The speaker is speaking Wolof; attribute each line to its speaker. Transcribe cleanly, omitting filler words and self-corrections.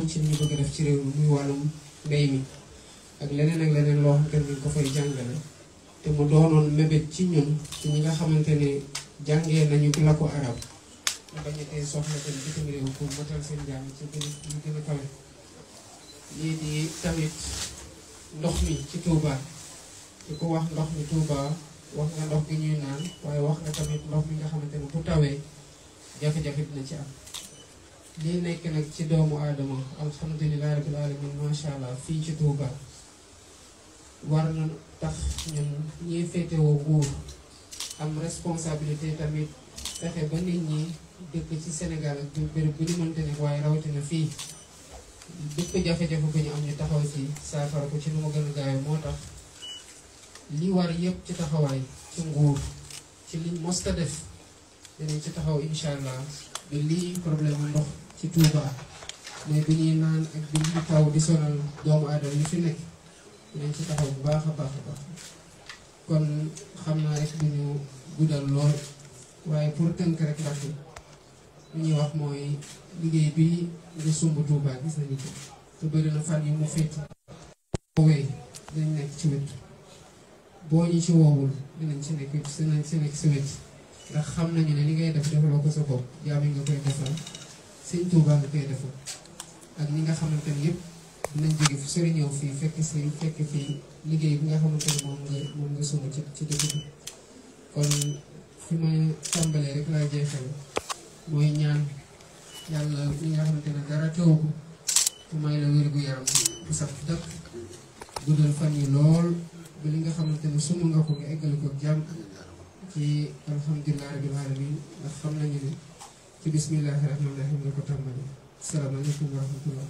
Speaker 1: ci li ñu bëgg def ci réew mi muy wàllum mbéy mi ak leneen loo xamante ni ko fay jàngale te mu doonoon mébét ci ñun ci ñi nga xamante ne jàngee nañu làkku arab ñu bañatee soxla tam bitim réew pour matal seen jàng ci gën a kawe lii di tamit ndox mi ci Touba di ko wax ndox mi Touba wax nga ndox gi ñuy naan waaye wax nga tamit ndox mi nga xamante ne bu tawee jafe-jafe dina ci am lii nekk nag ci doomu aadama alhamdulilah rabbil alamin macha allah fii ci Touba war na tax ñun ñiy féetewoo nguur am responsabilité tamit fexe ba nit ñi dëkk ci Sénégal ak béréb bu ñu mënte ne waaye rawatina fii dëkk jafe-jafe bu ñu am ñu taxaw ci saafara ko ci nu ma gën a gaawee moo tax li war yëpp ci taxawaay ci nguur ci liñ mosta def dinañ ci taxaw incha allah ba lii problème ndox ci Touba mooy bi ñuy naan ak bi ñuy taw di sonal doomu aadama yi fi nekk dinañ ci taxaw bu baax a baax a baax kon xam naa rek duñu guddal lool waaye pour tënk rek ndax li ñuy wax mooy liggéey bi nga sumb Touba gis nañu ko te bëri na fan yi mu féet woowee dañ nekk ci wet boo ñu ci woowul dinañ ci nekk si wet ndax xam nañu ne li ngay def defaloo ko sa bopp jaam yi nga koy defal sëñ Touba nga koy defal ak ñi nga xamante ne yëpp dinañ jóge fu sori ñëw fii fekk fii liggéey bi nga xamante ne moom nga sumb ci dëkk bi kon fi ma tàmbalee rek laa jeexal mooy ñaan yàlla ñi nga xamante ne dara teewu ko mu may la wér-gu-yaram bu sax dëkk guddal fan yi lool ba li nga xamante ne sumb nga ko nga eggale ko jàmm ci alhamdulilah rabbil alamin ndax xam nañu ne ci bismillahi rahmaani rahim nga ko tàmbali salaamaaleykum wa rahmatullah